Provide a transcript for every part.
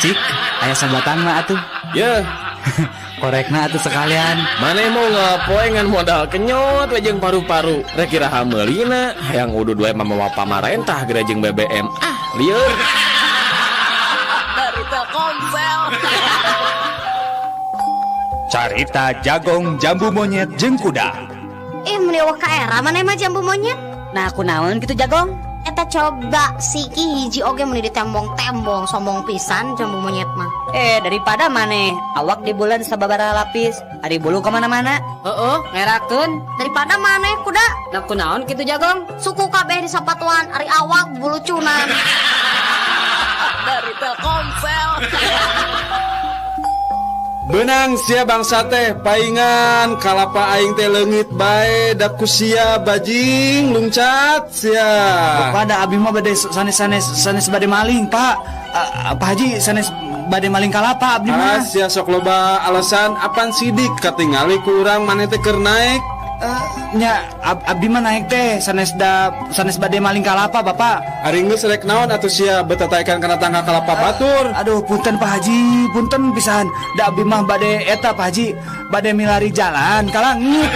Cik, aya sabatang mah atuh. Yeuh. Korekna atuh sekalian. Maneh mau ngapoe ngan modal kenyot we jeung paru-paru. Rek iraha meulina, hayang udud we mamawa pamarentah geura jeung BBM. Ah, lieur. Dari Telkomsel. Carita jagong jambu monyet jeung kuda. Ih, meni euweuh kaera maneh mah jambu monyet. Nah, aku naon gitu jagong? Eta coba siki hiji oge meni ditembong-tembong, sombong pisan jambu monyet mah. Eh, daripada maneh awak di bulan sababaraha lapis, ari bulu kemana-mana. Heeh, ngerakeun. Daripada maneh kuda. Nah, kunaon kitu jagong? Suku kabeh di sapatuan, ari awak bulucunan. Dari Telkomsel. Benang sia bangsa teh paingan kalapa aing teh leungit bae da ku sia bajing lungcat sia. Bapak, da abi mah bade sanes sanes sanes bade maling, Pak. Pak Haji, sanes bade maling kalapa abdi Ah, mah. sia sok loba alasan, apan sidik katingali ku urang maneh teh keur naek. Nya abdi mah naik teh sanes da sanes bade maling kalapa, Bapak. Ari geus rek naon atuh sia betataekan kana tangga kalapa batur? Aduh, punten Pak Haji, punten pisan. Da abdi mah bade eta Pak Haji, bade milari jalan ka langit.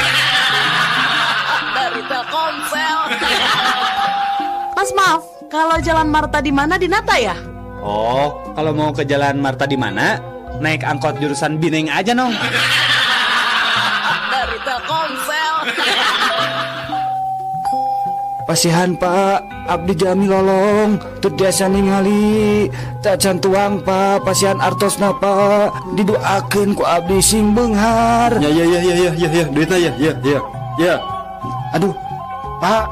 Dari Telkomsel. Mas, maaf, kalau Jalan Marta di mana di Nata ya? Oh, kalau mau ke Jalan Marta di mana? Naik angkot jurusan Bineng aja nong. Dari Telkomsel. Pasihan Pak, abdi jami lolong, teu biasa ningali, tacan tuang Pak, pasihan artosna Pak, didoakeun ku abdi sing beunghar. Ya ya ya ya ya ya ya, duitna ya ya ya. Ya. Aduh, Pak,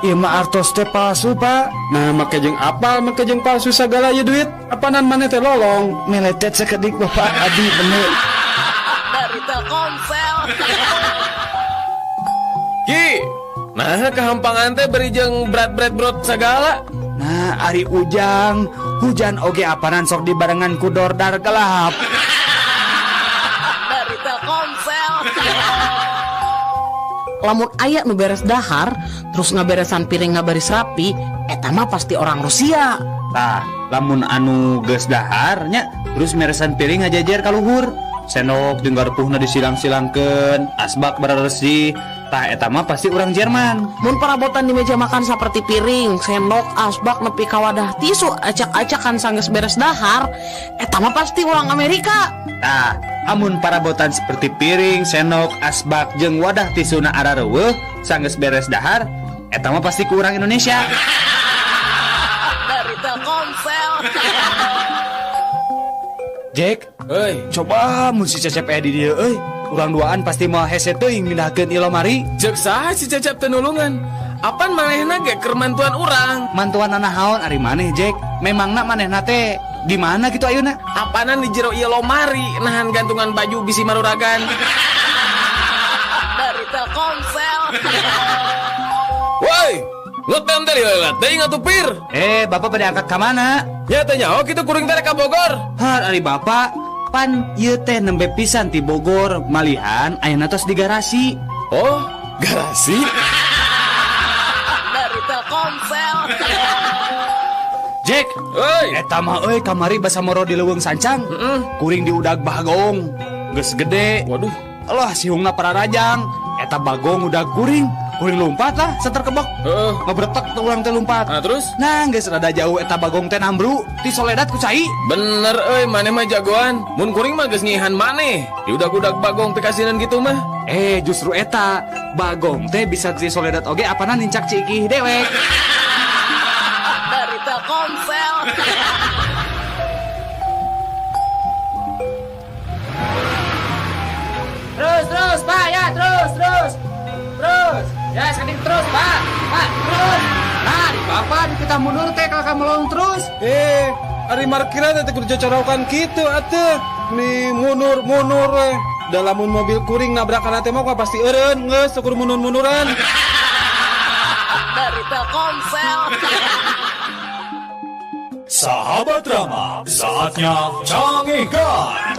ieu mah artos teh palsu Pak. Nah, make jeung apal, make jeung palsu sagala ieu duit. Apanan maneh teh lolong? Meletet sakedik Bapak, abdi bener. Dari Telkomsel. Ki, nah kehampangan teh beri jeung berat-berat brot segala. Nah, ari ujang, hujan oge apanan sok dibarengan ku dordar gelap. Dari Telkomsel. Lamun aya nu beres dahar, terus ngaberesan piring ngabaris rapi, eta mah pasti orang Rusia. Tah, lamun anu geus dahar nya, terus meresan piring ngajajer ka luhur. Sendok jeung garpuhna disilang-silangkeun, asbak beresih. Tah, eta mah pasti urang Jerman. Mun perabotan di meja makan seperti piring, sendok, asbak nepi ka wadah tisu acak-acakan sanggeus beres dahar, eta mah pasti orang Amerika. Tah, amun parabotan seperti piring, sendok, asbak jeung wadah tisuna arareuweuh sanggeus beres dahar, eta mah pasti ku urang Indonesia. Dari Telkomsel. Jack, Euy, coba mun si Cecep aya di dieu euy. Urang duaan pasti moal hese teuing mindahkeun ieu lomari. Ceuk saha si Cecep teu nulungan? Apan manehna ge keur mantuan urang? Mantuan naon ari maneh, Jack? Memangna manehna teh di mana gitu ayeuna? Apanan di jero ieu lomari nahan gantungan baju bisi maruragan. Dari Telkomsel. Woi, ngetem teh heula teuing atuh pir. Eh, Bapak pada angkat ka mana? Nya teh nyaho kitu kuring teh ka Bogor. Har ari Bapak, pan ieu teh nembe pisan ti Bogor, malihan ayeuna tos di garasi. Oh, garasi? Dari Telkomsel. Jack, Euy, eta mah euy kamari basa moro di leuweung sancang. Kuring diudag bagong. Geus gede. Waduh. Alah, sihungna pararajang. Eta bagong udah kuring. Kuring lompat lah, seter kebok. Heeh. Ngebretek tuh urang teh lompat. Nah, terus? Nah, geus rada jauh eta bagong teh nambru, tisoledat ku cai. Bener euy, maneh mah jagoan. Mun kuring mah geus ngihan maneh. Diudag-udag bagong pikasinan gitu mah. Eh, justru eta bagong teh bisa tisoledat oge apana nincak cikih dewek. Dari Telkomsel. Terus, terus, Pak, ya, terus, terus. Terus. Ya, sekedik terus, Pak. Pak, terus. Nah, di bapak di kita mundur teh kalau kamu melong terus. Eh, ari markiran teh kudu cocorokan kitu atuh. Nih mundur-mundur we. Da lamun mobil kuring nabrakan teh mah pasti eureun geus kudu mundur-munduran. Dari Telkomsel. Sahabat Rama, saatnya canggihkan.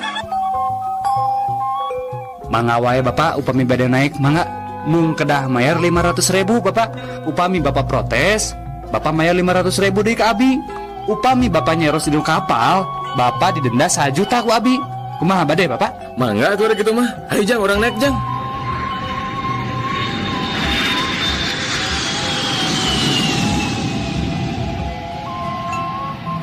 Mangga wae Bapak upami bade naik mangga mung kedah mayar 500.000 Bapak. Upami Bapak protes, Bapak mayar 500.000 deui ka abi. Upami Bapak nyeros di kapal, Bapak didenda 1 juta ku abi. Kumaha bade Bapak? Mangga atuh kitu mah. Ayo Jang, urang naik Jang.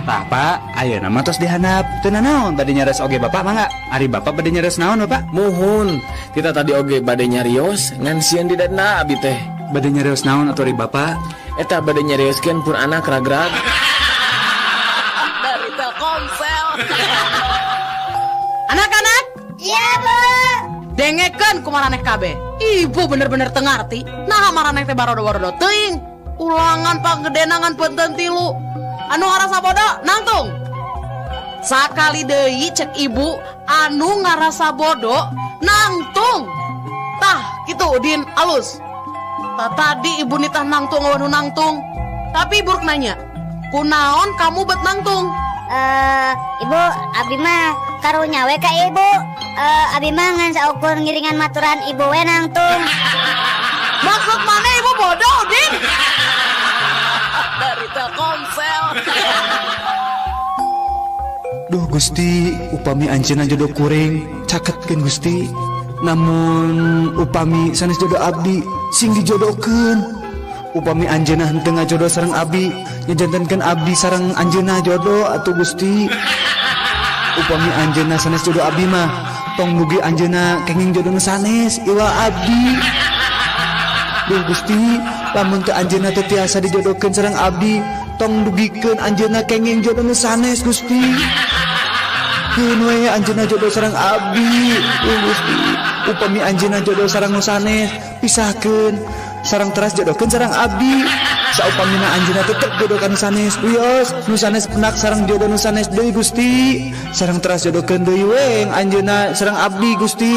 Tah Pak, ayeuna mah tos dihandap. Teu nanaon bade nyares oge Bapak mangga. Ari Bapak bade nyares naon Bapak? Muhun, kita tadi oge bade nyarios ngan sieun didenda abi teh. Bade nyarios naon atuh ari Bapak? Eta bade nyarioskeun pun anak ragrag. Dari Telkomsel. Anak-anak, Iya, Bu. dengekeun ku maraneh kabeh. Ibu bener-bener teu ngarti. Naha maraneh teh barodo-barodo teuing. Ulangan panggedena ngan peuntun 3. Anu ngarasa bodoh nangtung. Sakali deui cek ibu anu ngarasa bodoh nangtung. Tah kitu Udin alus. Tah tadi ibu nitah nangtung anu nangtung. Tapi ibu rek nanya, kunaon kamu bet nangtung? Ibu, abi mah karunya we ka ibu. Abi mah ngan saukur ngiringan maturan ibu we nangtung. Maksud mana ibu bodoh, Udin? Dari Telkomsel. Duh Gusti, upami anjeunna jodoh kuring caketkeun Gusti. Namun upami sanes jodoh abdi sing dijodohkeun. Upami anjeunna henteu ngajodoh sareng abdi, nyajantenkeun abdi sareng anjeunna jodoh atuh Gusti. Upami anjeunna sanes jodoh abdi mah tong dugi anjeunna kenging jodoh nu sanes iwa abdi. Duh Gusti, lamun teu anjeunna teu tiasa dijodohkeun sareng abdi, tong dugikeun anjeunna kenging jodoh nu sanes Gusti. Keun we anjeunna jodoh sareng abdi. Duh Gusti, upami anjeunna jodoh sareng nu sanes, pisahkeun sareng teras jodohkeun sareng abdi. Saupamina anjeunna tetep jodoh ka nu sanes, wios nu sanes penak sareng jodoh nu sanes deui Gusti. Sareng teras jodohkeun deui we anjeunna sareng abdi Gusti.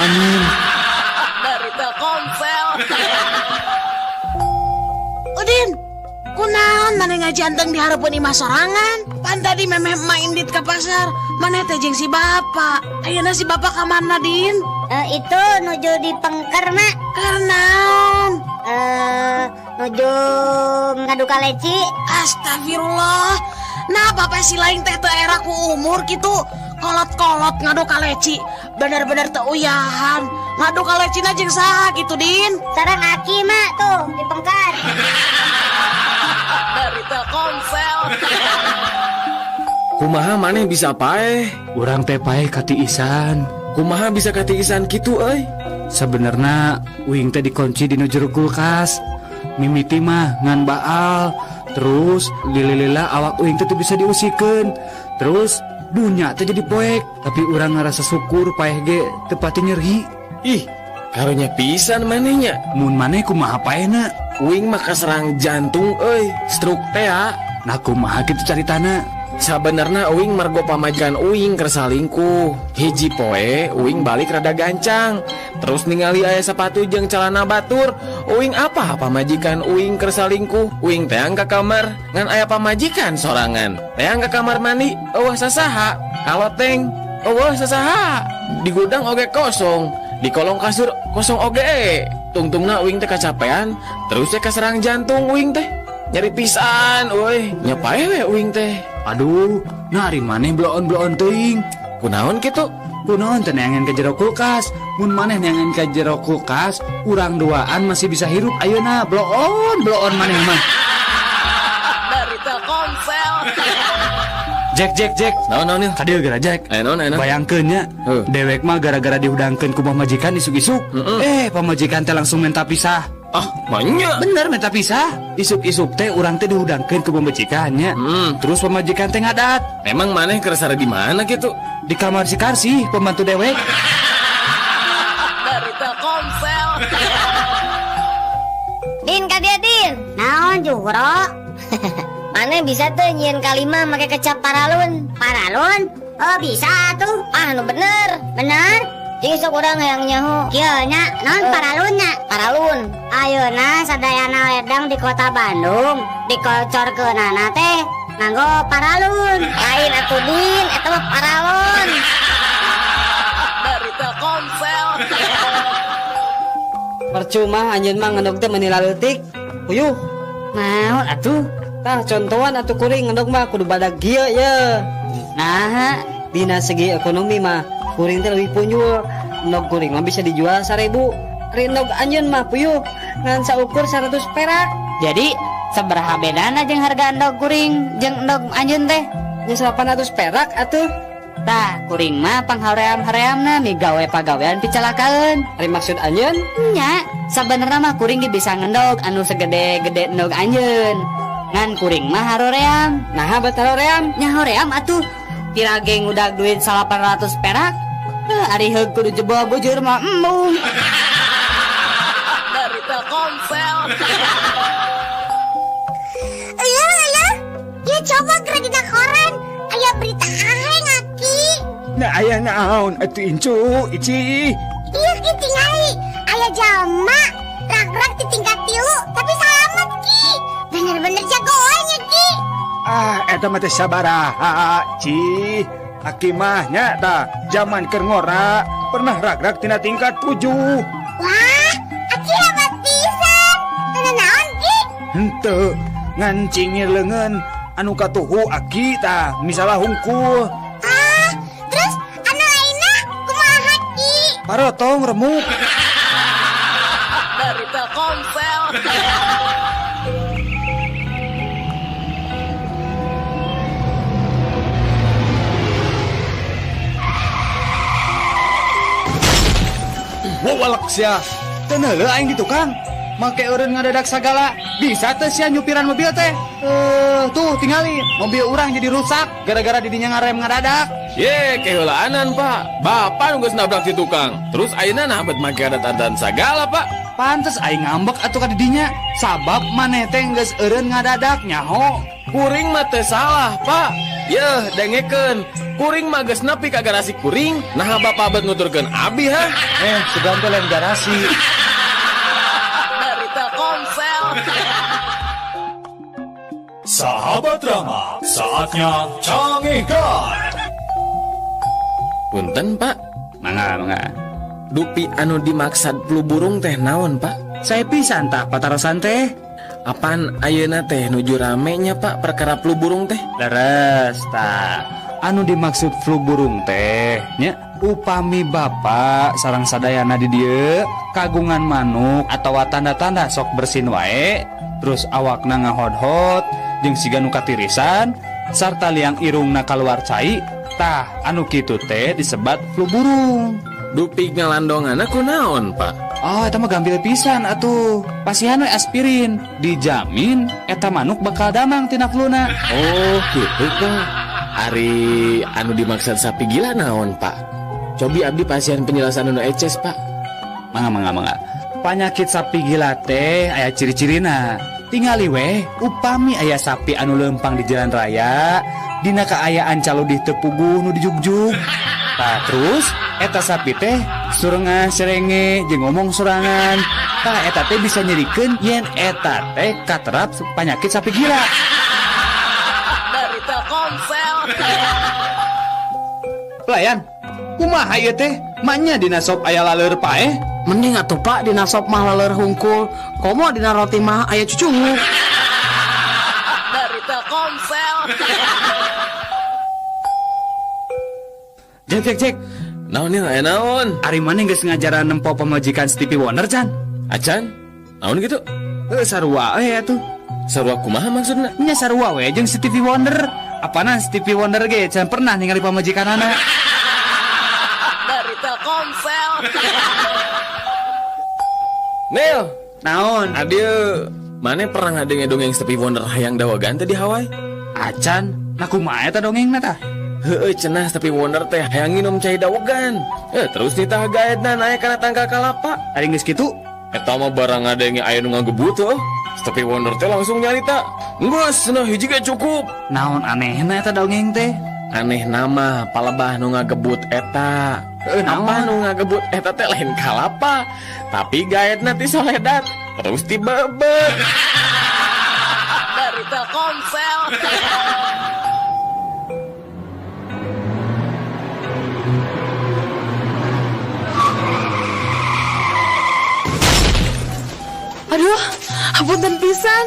Amin. Dari Telkomsel. Udin, kunaon maneh ngajanteng di hareupeun imah sorangan? Pan tadi memeh emak indit ka pasar, maneh teh jeung si bapak. Ayeuna si bapak ka mana, Din? Itu nuju di pengker, Mak. Keur naon? Nuju ngadu kaleci. Astagfirullah. Nah, bapak si lain teh teu era ku umur kitu. Kolot-kolot ngadu kaleci. Bener-bener teu uyahan. Ngadu kalecina jeung saha kitu, Din? Sareng aki, Mak, tuh di pengker. Dari Telkomsel. Kumaha maneh bisa paeh? Urang teh paeh katiisan. Kumaha bisa katiisan kitu euy? Sebenarna uing teh dikunci dina jero kulkas. Mimiti mah ngan baal, terus lila-lila awak uing teh teu bisa diusikeun. Terus dunya teh jadi poek, tapi urang ngarasa syukur paeh ge teu pati nyerhi. Ih, karunya pisan manehnya. Mun maneh kumaha paehna? Uing mah kaserang jantung euy, stroke teh ya. Nah kumaha kitu caritana? Sabenerna uing margo pamajikan uing keur salingkuh. Hiji poe uing balik rada gancang. Terus ningali aya sepatu jeung celana batur. Uing apa pamajikan uing keur salingkuh? Uing teang ka kamar ngan aya pamajikan sorangan. Teang ka kamar mandi eueuh sasaha. Kaloteng eueuh sasaha. Di gudang oge kosong, di kolong kasur kosong oge. Tungtungna uing teh kacapean, terus teh kaserang jantung uing teh. Nyeri pisan euy, nya paeh we uing teh. Aduh, nah ari maneh bloon-bloon teuing. Kunaon kitu? Kunaon teh neangan ka jero kulkas? Mun maneh neangan ka jero kulkas, urang duaan masih bisa hirup ayeuna. Bloon, bloon maneh mah. Dari Telkomsel. Jack, Jack, Jack. Naon naon ieu? Ka dieu geura Jack. Aya naon aya naon? Bayangkeun nya, dewek mah gara-gara dihudangkeun ku pamajikan isuk-isuk. Pamajikan teh langsung minta pisah. Ah, manya. Bener minta pisah. Isuk-isuk teh urang teh dihudangkeun ku pamajikannya. Terus pamajikan teh ngadat. Emang maneh keur sare di mana kitu? Di kamar si Karsi, pembantu dewek. Dari Telkomsel. Din ka dieu, Din. Naon Juhro? Maneh bisa tuh nyieun kalima make kecap paralun. Paralun? Oh bisa tuh. Ah nu bener. Bener? Jeung sok urang hayang nyaho. Kieu nya, naon paralun nya? Paralun. Ayeuna sadayana ledang di kota Bandung dikocorkeunana teh nganggo paralun. Lain atuh Din, eta mah paralon. Dari Telkomsel. Percuma anjeun mah ngendog teh meuni laleutik. Puyuh. Naon atuh? Tah contohan atuh kuring ngendog mah kudu badag kieu ye. Nah, dina segi ekonomi mah kuring teh leuwih punjul. Endog kuring mah bisa dijual 1000. Ari endog anjeun mah puyuh ngan saukur 100 perak. Jadi sabaraha bedana jeung harga endog kuring jeung endog anjeun teh? Nya 800 perak atuh. Tah, kuring mah panghaream-hareamna migawe pagawean picalakaeun. Ari maksud anjeun? Nya, sabenerna mah kuring ge bisa ngendog anu segede-gede endog anjeun. Ngan kuring mah haroream. Naha bet haroream? Nya hoream atuh. Pira ge ngudag duit 800 perak. Heuh, ari heug kudu jebol bujur mah embung. Dari Telkomsel. Iya, iya. Ya coba geura dina koran. Aya berita aheng aki. Nah aya naon atuh incu ici. Iya ki tingali. Aya jalma rak-rak di tingkat 3 tapi salamet ki. Bener-bener jagoan ya ki. Ah eta mah teh sabaraha ci. Aki mah nya tah zaman keur ngora pernah rak-rak tina tingkat 7. Wah, aki hebat pisan. Teu naon ki? Henteu ngan cingir leungeun anu katuhu aki tah misalah hungkul. Ah, terus anu lainna kumaha ki? Parotong remuk. Dari Telkomsel. Wawalak sia. Teu neuleuh aing di tukang. Make eureun ngadadak sagala. Bisa teu sia nyupiran mobil teh? Tuh tingali mobil urang jadi rusak gara-gara didinya ngarem ngadadak. Ye, keheulaanan, Pak. Bapak nu geus nabrak si tukang. Terus ayeuna nah bet make adat-adatan sagala, Pak. Pantes aing ngambek atuh ka didinya. Sabab maneh teh geus eureun ngadadak nyaho. Kuring mah teu salah, Pak. Yeuh, dengekeun. Kuring mah geus nepi ka garasi kuring, naha bapak bet nuturkeun abi ha? Sugan teh lain garasi. Dari Telkomsel. Sahabat Rama, saatnya canggihkan. Punten, Pak. Mangga, mangga. Dupi anu dimaksad flu burung teh naon, Pak? Saya pisan tah patarosan teh. Apaan ayeuna teh nuju rame nya, Pak, perkara flu burung teh? Leres tah. Anu dimaksud flu burung teh nya upami bapak sareng sadayana di dieu kagungan manuk atawa tanda-tanda sok bersin wae, terus awakna ngahodhot jeung siga nu katirisan sarta liang irungna kaluar cai, tah anu kitu teh disebat flu burung. Dupi ngalandonganna kunaon, Pak? Oh, eta mah gampil pisan atuh. Pasihan we aspirin, dijamin eta manuk bakal damang tina fluna. Oh, gitu, Pak. Ari anu dimaksud sapi gila naon, Pak? Cobi abdi pasihan penjelasan anu eces, Pak. Mangga, mangga, mangga. Panyakit sapi gila teh aya ciri-cirina. Tingali weh, upami aya sapi anu leumpang di jalan raya, dina kaayaan caludih teu puguh nu dijugjug. Tah terus eta sapi teh surengan serenge jeung ngomong sorangan. Tah eta teh bisa nyerikeun yen eta teh katerap panyakit sapi gila. Dari Telkomsel. Pelayan, kumaha ieu teh? Manya dina sop aya laleur paeh? Mending atuh Pak dina sop mah laleur hungkul, komo dina roti mah aya cucunguk. Dari Telkomsel. Cek cek cek. Naon ieu aya naon? Ari maneh geus ngajaran nempo pamajikan Stevie Wonder can? Acan? Naon kitu? Heuh sarua we atuh. Sarua kumaha maksudna? Nya sarua we jeung Stevie Wonder. Apana Stevie Wonder ge can pernah ningali pamajikanana. Dari Telkomsel. Nil, naon? Adieu. Mane pernah ngadenge dongeng Stevie Wonder hayang dawagan teh di Hawaii? Acan, nah kumaha eta dongengna tah? Heueuh cenah Stevie Wonder teh hayang nginum cai dawegan. Terus nitah gaetna naek kana tangkal kalapa. Ari geus kitu? Eta mah barang ngadenge aya nu ngagebut heuh. Stevie Wonder teh langsung nyarita, "Geus cenah hiji ge cukup." Naon anehna eta dongeng teh? Aneh nama palebah nu ngagebut eta. Apa nu ngagebut eta teh lain kalapa, tapi gaetna ti soledat terus tibebet. Dari Telkomsel. Aduh, apunten pisan.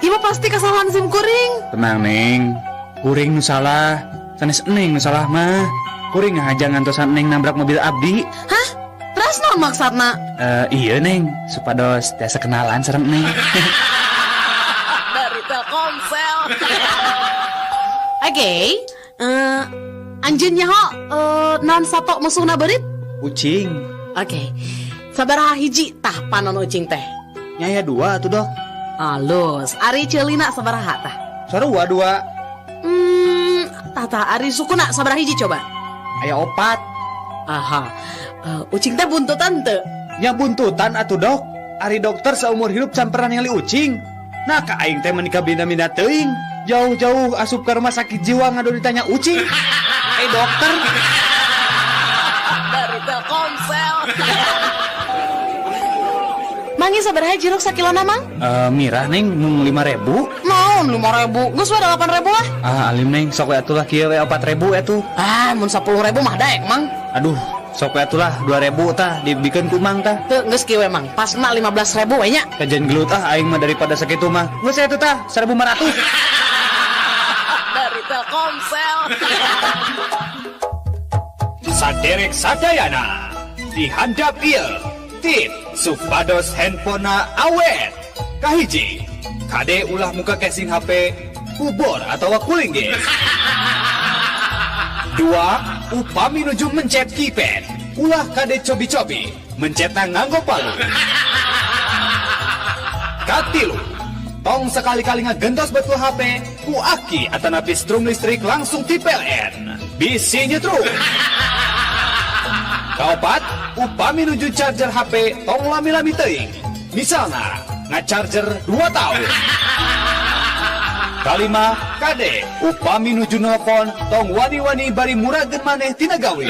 Ieu mah pasti kesalahan sim kuring. Tenang, Neng. Kuring nu salah. Sanes Neng nu salah mah. Kuring ngahaja ngantosan Neng nabrak mobil abdi. Hah? Terus naon maksudna? Eh, iya Neng, supados tiasa kenalan sareng Neng. Dari Telkomsel. Oke. Eh, anjeun nyaho naon sato musuhna beurit? Ucing. Oke. Sabaraha hiji tah panon ucing teh? Nya aya dua atuh, Dok. Alus. Ari ceulina sabaraha tah? Sarua dua. Tah tah ari sukuna sabaraha hiji coba? Aya opat. Aha. Ucing teh buntutan teu? Nya buntutan atuh, Dok. Ari dokter seumur hidup can pernah ningali ucing. Nah, ka aing teh meuni kabina-bina teuing. Jauh-jauh asup ke rumah sakit jiwa ngadu ditanya ucing. Eh, dokter. Dari Telkomsel. Mangi sabaraha jeruk sakilona, Mang? Eh, mirah Neng, mung 5.000. Naon 5.000? Geus we 8.000 lah. Ah, alim Neng, sok we atuh lah kieu we 4.000 atuh. Ah, mun 10.000 mah daek, Mang. Aduh, sok we atuh lah 2.000 tah dibikeun ku Mang tah. Teu geus kieu we, Mang. Pasna 15.000 we nya. Kajian gelut ah aing mah daripada sakitu mah. Geus atuh tah 1.500. Dari Telkomsel. Saderek sadayana dihandap ieu tip supados handphonena awet. Kahiji, kade ulah muka casing HP ku bor atau cooling gas. Dua, upami nuju mencet keypad ulah kade cobi-cobi mencetna nganggo palu. Katilu, tong sekali-kali ngagentos betul HP ku aki atanapi strum listrik langsung ti PLN, bisi nyetrum. Kaopat, upami nuju charger HP tong lami-lami teuing, misalna ngacharger 2 tahun. Kalima, kade upami nuju nelpon tong wani-wani bari murageun maneh tina gawe.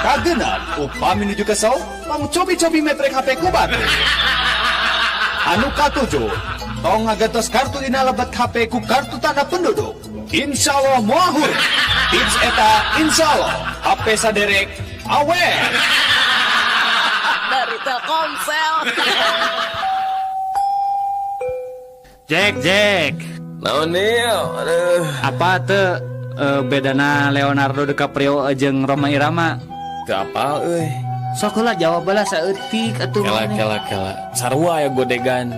Kagenep, upami nuju kesel tong cobi-cobi metrek HP ku batur. Anu katujuh, tong ngagentos kartu dina lebet HP ku kartu tanda penduduk. Insya Allah moal hurung. Tips eta insya Allah HP saderek awet. Dari Telkomsel. Jack, Jack. Naon Nil? Aduh. Apa tuh bedana Leonardo DiCaprio jeung Rhoma Irama? Teu apal euy. Sok lah jawab lah saeutik atuh. Kela kela kela. Sarua ya godegan.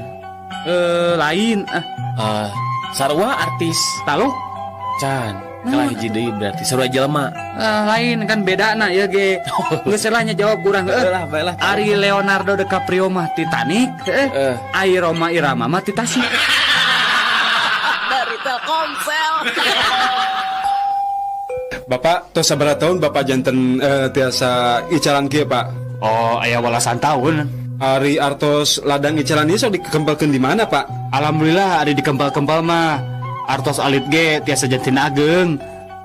Lain ah. Ah, sarua artis. Taluk? Can. Kalah hiji deui berarti sarua jelema. Lain kan bedana ya ge. Geus lah nya jawab kurang heuh. Lah, bae lah. Ari Leonardo DiCaprio mah Titanic, heuh. Ari Rhoma Irama mah Titasik. Dari Telkomsel. Bapak tos sabaraha tahun Bapak janten tiasa icalan kieu, Pak? Oh, aya walasan tahun. Ari artos ladang icalan ieu sok dikempelkeun di mana, Pak? Alhamdulillah ari dikempel-kempel mah. Artos alit ge tiasa janten ageng.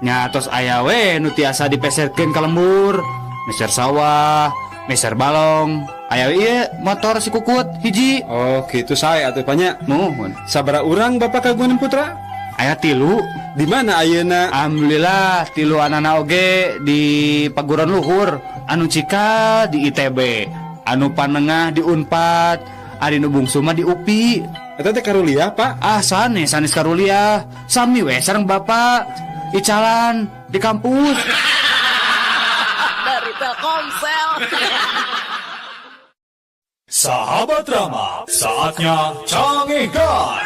Nya tos aya we nu tiasa dipeserkeun ka lembur. Meser sawah, meser balong. Aya we ieu motor si kukut hiji. Oh, kitu sae atuh Pak nya. Muhun. Sabaraha urang Bapak kagungan putra? Aya 3. Di mana ayeuna? Alhamdulillah 3 anana oge di paguron luhur. Anu cikal di ITB, anu panengah di Unpad, ari nu bungsu mah di UPI. Eta teh karuliah, Pak? Ah, sanes, sanes karuliah. Sami we sareng Bapak icalan di kampus. Dari Telkomsel. Sahabat Rama, saatnya Cangehgar.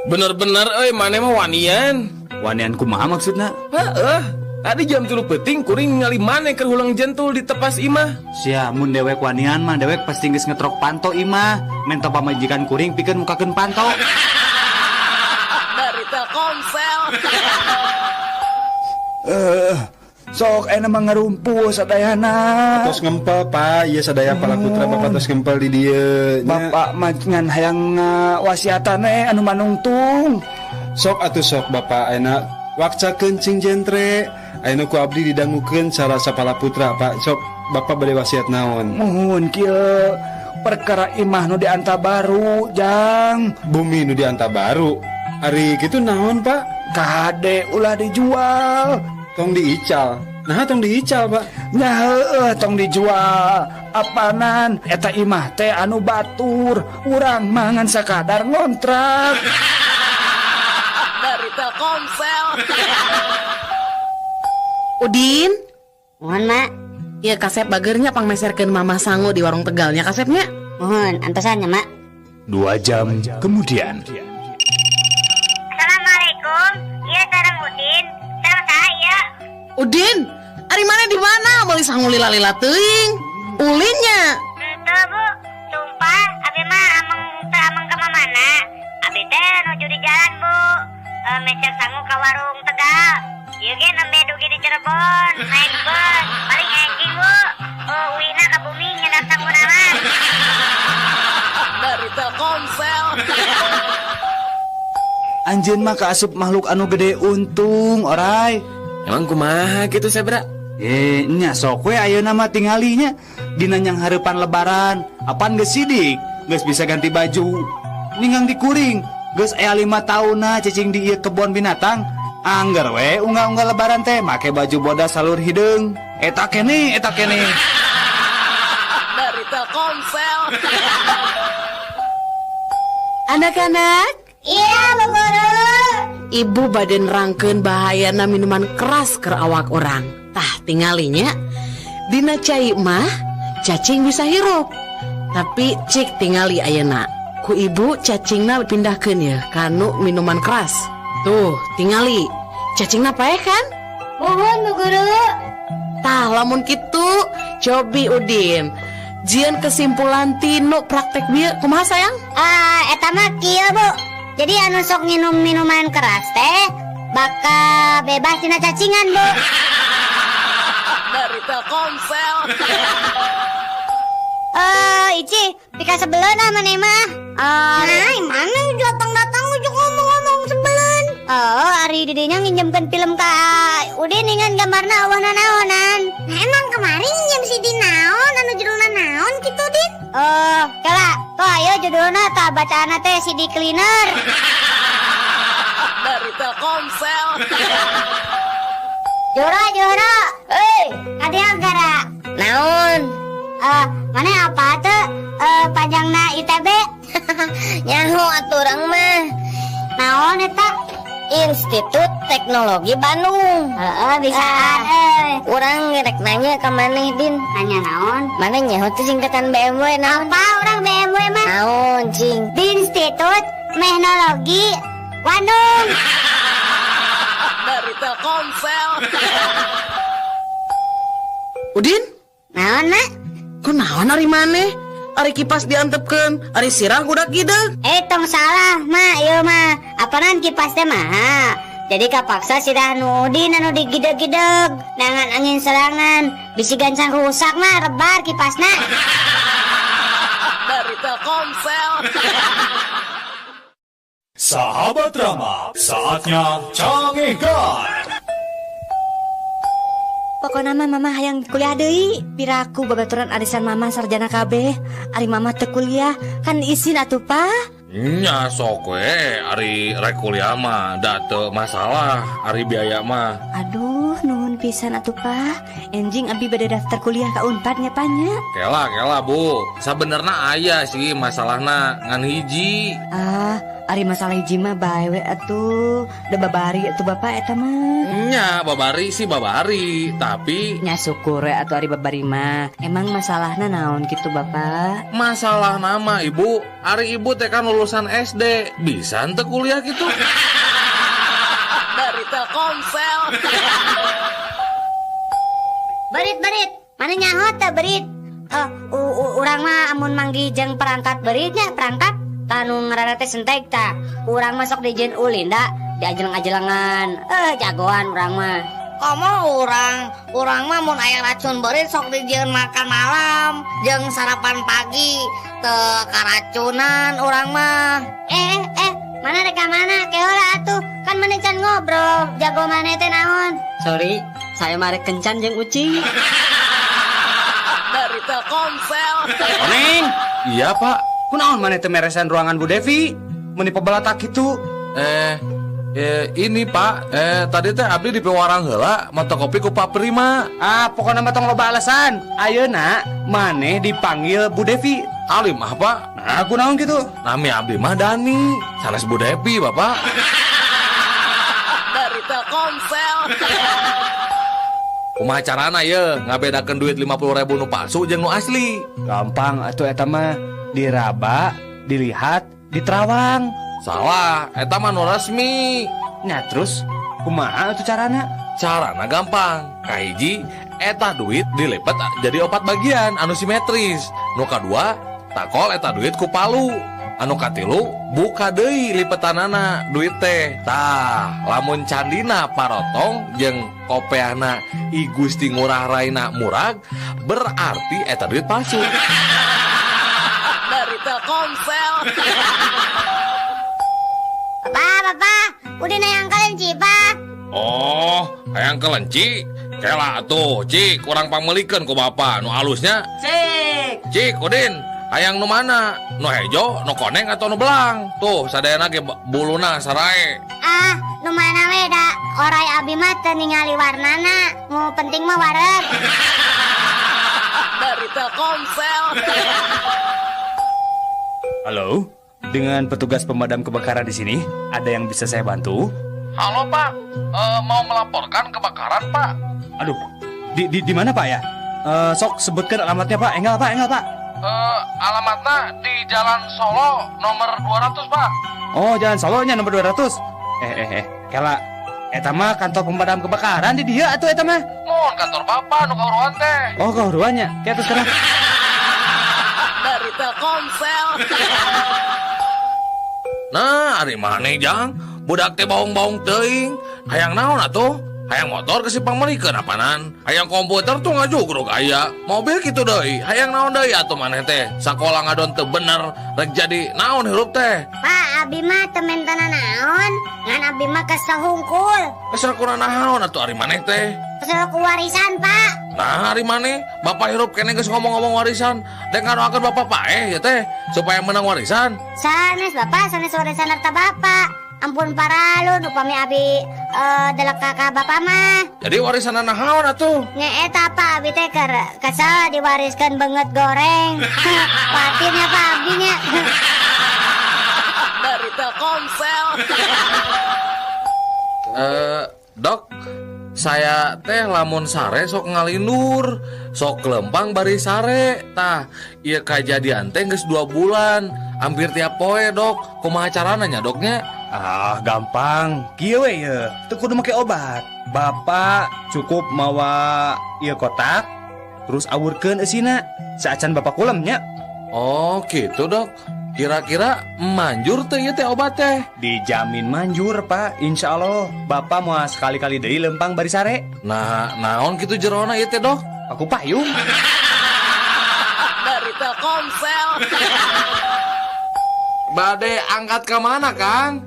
Bener-bener euy maneh mah wanian. Wanian kumaha maksudna? Heeh. Tadi jam 3 peuting kuring ningali maneh keur hulang jentul di tepas imah. Sia mun dewek wanian mah dewek pasti geus ngetrok panto imah. Mento pamajikan kuring pikeun mukakeun panto. Dari Telkomsel. Sok enak mah ngarumpul sadayana. Tos ngempel Pak, ieu sadaya pala putra Bapak tos ngempel di dieu. Bapak mah ngan hayang wasiatan anu manungtung. Sok atuh sok Bapak enak wakcakeun cing jentre. Ayeuna ku abdi didangukeun cara sapala putra Pak. Sok Bapak bade wasiat naon? Muhun kieu perkara imah nu dianta baru, Jang. Bumi nu dianta baru. Ari kitu naon Pak? Kade ulah dijual. Tong diical. Nah tong diical Pak. Nya heueuh tong dijual. Apanan eta imah teh anu batur, urang mah ngan sakadar ngontrak. Dari Telkomsel. Telkomsel. Udin. Mohon, Mak. Iya, kasep bagernya pangmeserkeun Mama sangu di warung Tegalnya kasepnya. Mohon, antosannya, Mak. 2 jam kemudian. Assalamualaikum. Iya, sareng Udin. Sareng saya. Udin, ari mana di mana? Meuli sangu lila-lila teuing. Ulinnya. Henteu, Bu. Sumpah, abi mah ameng teu ameng ka mana. Abi teh nuju di jalan, Bu. Meser sangu ka warung Tegal. Ieu ge nembe dugi di Cirebon, naik bus. Paling enjing, Bu. Oh, uina ka bumi nyedak sangu mah. Dari Telkomsel. Anjeun mah kaasup makhluk anu gede untung, orai. Emang kumaha gitu Sebra? Nya sok we ayeuna mah tingalinya dina nyang hareupan lebaran. Apan geus sidik, geus bisa ganti baju. Ninggang dikuring, geus aya 5 taunna cicing di ieu kebon binatang. Angger we unggal-unggal lebaran teh make baju bodas salur hideung. Eta keneh, eta keneh. Dari Telkomsel. Anak-anak. Iya, Bu Guru. Ibu bade nerangkeun bahayana minuman keras keur awak urang. Tah tingalinya dina cai mah cacing bisa hirup. Tapi cik tingali ayeuna. Ku ibu cacingna pindahkeun ya kanu minuman keras. Tuh, tingali. Cacingna paeh kan? Mohon, Bu Guru. Tah lamun kitu cobi Udin. Jian kesimpulan tinu praktek bieu kumaha sayang? Eta mah kieu, Bu. Jadi anu sok nginum minuman keras teh bakal bebas tina cacingan, Bu. Dari Telkomsel. Ici, pika sebeleun ah maneh mah. Nah, mana datang-datang ujuk ngomong-ngomong sebeleun. Oh, ari didinya nginjemkeun film ka Udin dengan gambarna eueuh nanaonan. Nah, emang kemarin nginjem CD naon anu judulna naon kitu, Din? Oh, kela, tuh ayo judulna tah bacaanna teh CD cleaner. Dari Telkomsel. Jora, Jora. Hei, kadieu gara. Naon? Mana apa tuh panjangna ITB? Nyaho atuh urang mah. Naon eta? Institut Teknologi Bandung. Heeh, bisaan euy. Urang rek nanya ka maneh, Din. Nanya naon? Maneh nyaho teh singkatan BMW naon? Apa urang BMW mah? Naon, cing? Institut Teknologi Bandung. Dari Telkomsel. Udin? Naon, Mak? Kunaon ari maneh? Ari kipas diantepkeun, ari sirah gudak gideug. Tong salah, Mak, ieu mah. Apanan kipas teh mah? Jadi kapaksa sirah nu Udin anu digideg-gideg. Nangan angin serangan, bisi gancang rusak mah rebar kipasna. Dari Telkomsel. Sahabat Rama, saatnya canggihkan. Pokokna mah mama hayang kuliah deui. Piraku babaturan arisan mama sarjana kabeh. Ari mama teu kuliah, kan isin atuh, Pak. Nya sok we, ari rek kuliah mah da teu masalah, ari biaya mah. Aduh, nuhun pisan atuh, Pak. Enjing abi bade daftar kuliah ka Unpad nya, Pak nya. Kela, kela, Bu. Sabenerna aya sih masalahna ngan hiji. Ah, ari masalah hiji mah bae we atuh. Da babari atuh bapak eta mah. Nya, babari sih babari, tapi nya syukur we atuh ari babari mah. Emang masalahna naon kitu, Bapak? Masalah nama, Ibu. Ari ibu teh kan lulusan SD, bisa henteu kuliah gitu. Dari Telkomsel. Berit-berit, mana nyaho teh berit? Urang mah amun manggih jeung perangkat beritnya, perangkat tanu ngaranna teh sentek tah. Urang mah sok dijieun ulin da, diajeleng-ajelengan. Jagoan urang mah. Komo urang mah mun aya racun beurit sok dijieun makan malam jeung sarapan pagi, teu karacunan urang mah. Mana rek ka mana? Keola atuh, kan maneh can ngobrol, jago maneh teh naon? Sorry, saya mah rek kencan jeung ucing. Dari Telkomsel. Oneng. Iya, Pak. Kunaon maneh teu meresan ruangan Bu Devi? Meuni pebalatak kitu. Ini Pak, tadi teh abdi di pewarang heula mata kopi ku Pak Prima. Ah, pokona mah tong loba alasan. Ayeuna maneh dipanggil Bu Devi. Alim ah, Pak. Nah, kunaon kitu? Nami abdi mah Dani, sanes Bu Devi, Bapak. Telkomsel. Kumaha carana ye ngabedakeun duit 50.000 nu palsu jeung nu asli? Gampang atuh eta mah, diraba, dilihat, diterawang. Salah, eta mah nu resmi. Nah terus kumaha atuh carana? Carana gampang. Kahiji, eta duit dilipet jadi 4 bagian anu simetris. Nu kadua, takol eta duit ku palu. Anu katilu, buka deui lipetanana duit teh. Tah, lamun candina parotong jeung kopeana I Gusti Ngurah Raina murag, berarti eta duit palsu. Dari Telkomsel. Bapak, bapak, udah nayang kelenci, Pak. Oh, hayang kelenci? Kela atuh, Cik, kurang pangmelikeun ku bapak nu alusnya. Cik. Cik, Udin, hayang nu mana? Nu hejo, nu koneng atau nu belang? Tuh, sadayana ge buluna sarae. Ah, nu mana we da orai abi mah teu ningali warnana. Nu penting mah wareg. Dari Telkomsel. Halo, dengan petugas pemadam kebakaran di sini, ada yang bisa saya bantu? Halo Pak, mau melaporkan kebakaran Pak. Aduh, di mana Pak ya? Sok sebutkan alamatnya Pak. Enggak Pak, enggak Pak. Alamatnya di Jalan Solo nomor 200 Pak. Oh, Jalan Solonya nomor 200. Kela, eta mah kantor pemadam kebakaran di dia atuh eta mah. Mohon kantor Bapak nu kahuruan teh. Oh, kahuruannya. Kayak terus sekarang. Dari Telkomsel. Nah, ari maneh jang? Budak teh baung-baung teuing. Hayang naon atuh? Hayang motor ke si pangmelikeun apanan? Hayang komputer tuh ngajugrug aya. Mobil kitu deui. Hayang naon deui atuh maneh teh? Sakola ngadon teu bener, rek jadi naon hirup teh? Pak, abi mah teu mentana naon, ngan abi mah kesel hungkul. Kesel kurang naon atuh ari maneh teh? Kesel ku warisan, Pak. Nah, ari maneh, bapak hirup keneh geus ngomong-ngomong warisan. Dek ngadoakeun bapak paeh ya teh supaya menang warisan. Sanes bapak, sanes warisan harta bapak. Ampun paralun upami abi delek kakak bapak mah. Jadi warisan naon atuh? Nya eta Pak, abi teh keur kesel diwariskeun beungeut goreng. Patinnya Pak abi nya. Dari Telkomsel. Dok, saya teh lamun sare sok ngalindur, sok lempang bari sare. Tah, ieu kajadian teh geus 2 bulan, hampir tiap poe, Dok. Kumaha carana nya, Doknya? Ah, gampang. Kieu we ye, teu kudu make obat. Bapak cukup mawa ieu kotak, terus awurkeun eusina. Saacan bapak kulem nya. Oh, gitu, Dok. Kira-kira manjur teh ieu teh obat teh? Dijamin manjur, Pak. Insya Allah bapak mau sekali-kali deui lempang bari sare. Nah, naon kitu jerona ieu teh, Dok? Aku payung. Dari Telkomsel. Bade angkat ke mana, Kang?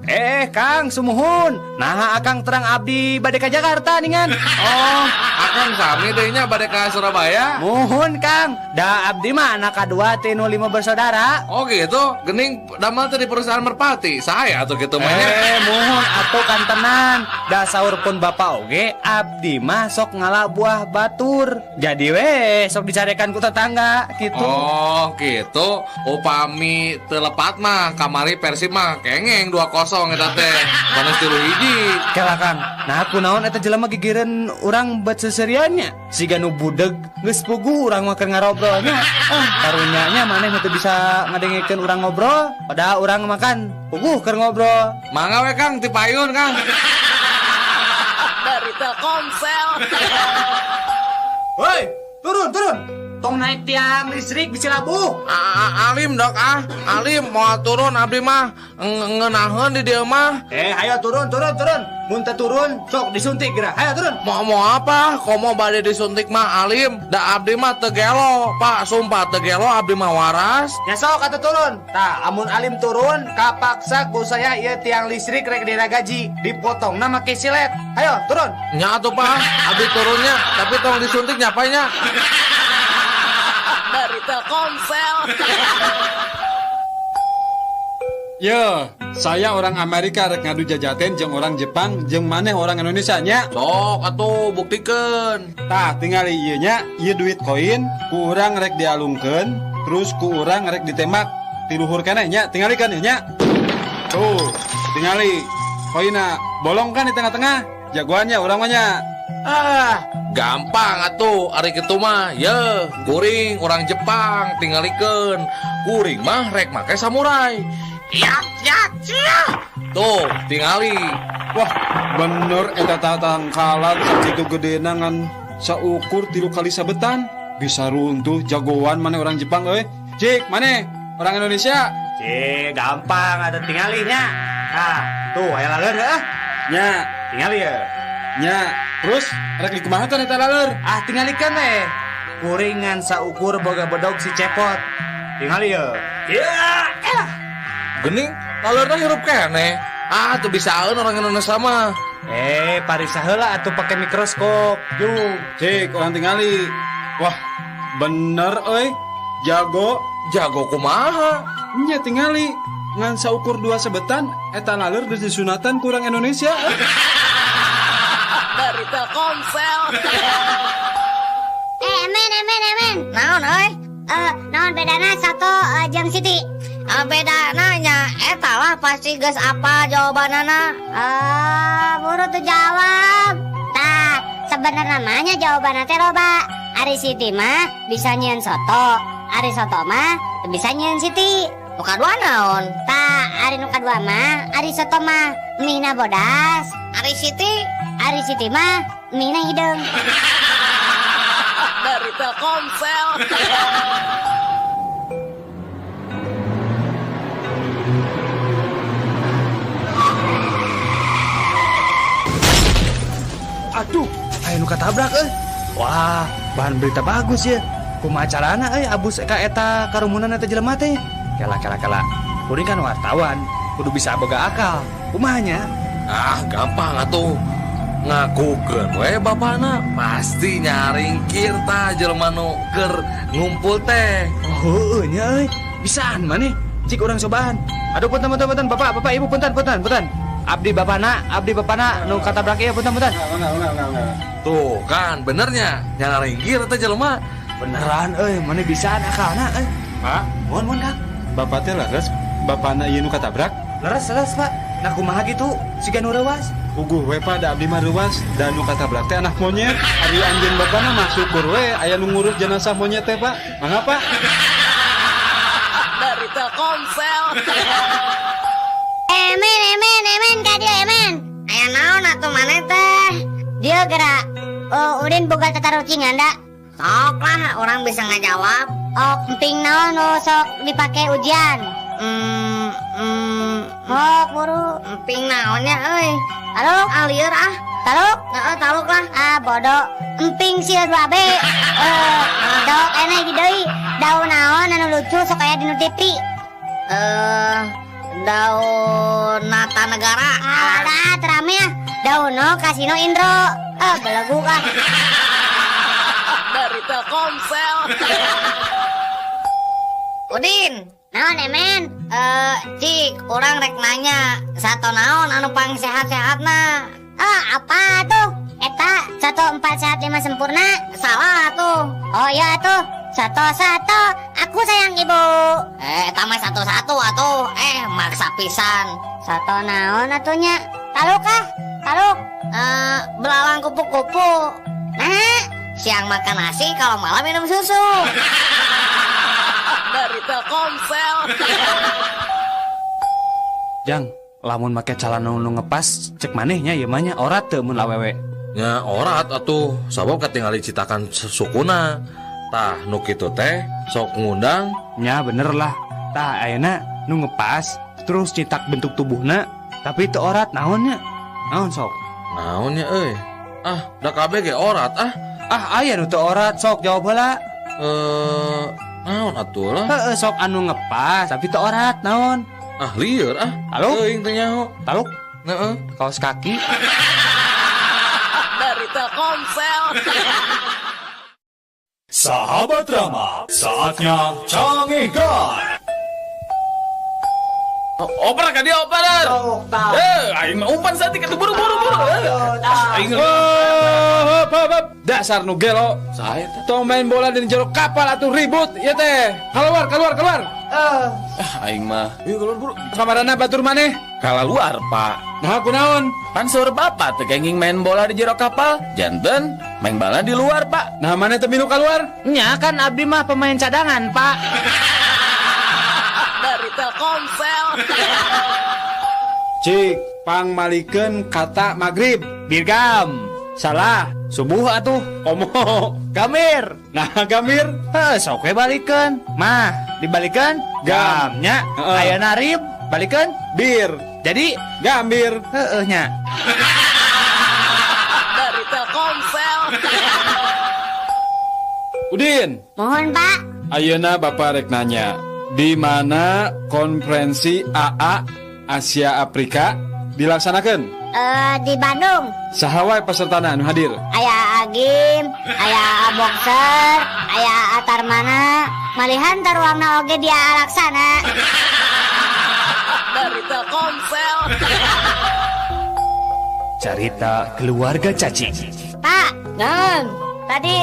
Kang, sumuhun. Nah, akang terang abdi bade ka Jakarta ningan. Oh, akang sami deui nya bade ka Surabaya? Muhun, Kang. Da abdi mah anak kadua ti nu 5 bersaudara. Oh gitu, gening damel teh di perusahaan Merpati. Saya atuh kitu mah nya. Muhun atuh kantenan. Da saur pun bapak oge, abdi mah sok ngala buah batur. Jadi we sok dicarekan ku tetangga gitu. Oh, gitu. Upami teu lepat mah kamari Persib mah kengeng 2-0 eta teh. Sanes 3-1. Kela Kang, nah kunaon eta jelema gigireun urang bet seseriannya. Siga nu budeg geus puguh urang mah keur ngarobrolnya. Ah, karunya nya maneh nu teu bisa ngadengekeun urang ngobrol, padahal urang makan puguh keur ngobrol. Mangga we Kang, ti payun Kang. Dari Telkomsel. Woi, turun, turun. Tong naik tiang listrik bisa labuh. Alim Dok ah, alim mau turun abdi mah ngeunaheun di dieu mah. Ayo turun, turun, turun. Mun teu turun sok disuntik geura. Ayo turun. Mau apa? Komo bade disuntik mah alim. Da abdi mah teu gelo, Pak, sumpah teu gelo abdi mah waras. Ya sok atuh turun. Tah, amun alim turun kapaksa ku saya ieu tiang listrik rek diragaji, dipotongna make silet. Ayo turun. Nya atuh Pak, abdi turunnya, tapi tong disuntik nyapanya. Dari Telkomsel. Yo, saya orang Amerika rek ngadu jajaten jeung orang Jepang jeung maneh orang Indonesia nya. Sok atuh buktikeun. Tah, tingali ieu nya, ieu duit koin ku urang rek dialungkeun, terus ku urang rek ditembak ti luhur keneh nya, tingalikeun ieu nya. Tuh, tingali koinna bolong kan di tengah-tengah. Jagoannya urang mah nya. Ah, gampang atuh ari kitu mah. Ye, kuring urang Jepang tingalikeun. Kuring mah rek make samurai. Ya, ya, ya. Tuh, tingali. Wah, bener eta tatangkalan sakitu gedena ngan saukur 3 kali sabetan. Bisa runtuh jagoan mana orang Jepang euy. Cik, mana orang Indonesia? Cik, gampang ada tingalinya. Nah, tuh aya laleur heuh. Nya, tingali ya. Nya, terus rek dikumahakeun eta laleur? Ah, tingalikeun we. Kuringan saukur boga bedog si Cepot. Tingali ya. Ya, elah. Gening, laleurna hirup keneh. Ah, tuh bisaeun orang Indonesia mah. Parisa heula atuh pake mikroskop. Jung. Cik, orang tingali. Wah, bener euy. Jago. Jago kumaha? Nya tingali. Ngan saukur 2 sebetan eta laleur geus disunatan kurang Indonesia. Dari Telkomsel. Emen. Naon euy? Naon bedana soto jeung Siti? Bedana nya eta lah pasti geus apa jawabanana. Buru tuh jawab. Tah, sebenarnya namanya jawabanna teh loba. Ari Siti mah bisa nyieun soto, ari soto mah bisa nyieun Siti. Nu kadua naon? Tah, ari nu kadua mah ari soto mah mihna bodas. Ari Siti? Ari Siti mah mihna hideung. Dari Telkomsel. Aduh, aya nu katabrak euy. Wah, bahan berita bagus ya. Kumaha carana euy abus ka eta karumunan eta jelema teh? Kela. Kuring kan wartawan, kudu bisa boga akal. Kumaha nya? Ah, gampang atuh. Ngakukeun we bapana pasti nyaringkir tah jelema nu keur ngumpul teh. Oh, heueuh nya euy. Bisaan maneh? Cik urang cobaan. Aduh, punten, Bapak, Ibu, punten. Abdi bapana nu katabrak ieu punten. Enggak. Tuh kan benernya nyaringkir teh jelema. Beneran euy, maneh bisaan akalna euy. Pak, mohon Kang. Bapak teh leres, bapana ieu nu katabrak? Leres, Pak. Nah kumaha gitu? Siga nu reuas. Puguh we Pak, da abdi mah reuas, da nu katabrak teh anak monyet. Ari anjeun bapana mah syukur we aya nu ngurus jenazah monyet teh, Pak. Mangga, Pak. Dari Telkomsel. Emen ka dieu emen. Aya naon atuh maneh teh? Dieu gerak. Oh, Udin boga tatarucingan da. Sok lah, orang bisa ngajawab. Oh, emping naon nu sok dipake ujian? Oh, buru. Emping naonnya euy? Taluk? Ah, lieur ah. Taluk? Heeh, taluk lah. Ah, bodoh. Emping sieun 2B. Dok enak hiji deui. Daun naon anu lucu sok aya di nu TV? Daun Nata Negara. Ah, terame ah. Daun no Kasino Indro. Ah, belegu ah. Dari Telkomsel. Udin. Naon emen? Cik, orang rek nanya, sato naon anu pang sehat-sehatna? Ah, apa tuh? Eta 1 4 sehat 5 sempurna. Salah tuh. Oh iya tuh. 1 1 aku sayang ibu. Eta mah 1 1 atuh. Maksa pisan. Sato naon atunya? Taluk ah? Taluk. Belalang kupu-kupu. Nah, siang makan nasi, kalau malam minum susu. Dari Telkomsel. Jang, lamun make calana nu ngepas cek manehnya ieu mah nya orat teu mun awewe. Nya orat atuh, sabab katingali citakan sukuna. Tah nu kitu teh sok ngundang. Nya bener lah. Tah ayeuna nu ngepas terus citak bentuk tubuhna tapi teu orat naonnya? Naon sok? Naonnya euy? Ah, da kabeh ge orat ah. Ah, aya nu teu orat sok jawab heula. Naon atuh lah? Heeh, sok anu ngepas tapi teu orat naon? Ah, lieur ah. Taluk? Teuing teu nyaho. Taluk? Heeh. Kaos kaki. Dari Telkomsel. Sahabat Rama, saatnya Canggihkan. Oper ka dia oper. Aing mah umpan saeutik atuh buru. Aing hop. Dasar nu gelo. Saha eta? Tong main bola di jero kapal atuh ribut ieu teh. Keluar. Aing mah. Yuk keluar buru. Kamarana batur maneh? Kalaluar, Pak. Nah kunaon? Pan saur bapak teu kenging main bola di jero kapal, janten main bola di luar, Pak. Nah mana teu milu keluar? Nya kan abdi mah pemain cadangan, Pak. Dari Telkomsel. Cik, pangmalikeun kata magrib. Birgam. Salah. Subuh atuh. Komo. Gamir. Nah gamir. Heh, sok we balikeun. Mah, dibalikeun? Gam. Nya, Heeh. ayeuna rib, balikeun? Bir. Jadi gambir. Heeh nya. Dari Telkomsel. Udin. Mohon Pak. Ayeuna Bapak rek nanya, di mana konferensi AA Asia Afrika dilaksanakan? Di Bandung. Saha wae pesertana anu hadir? Aya Agim, aya Boxer, aya Tarmana, malihan taruangna oge dia laksana. Dari Telkomsel. Carita keluarga cacing. Pak, Nan. Tadi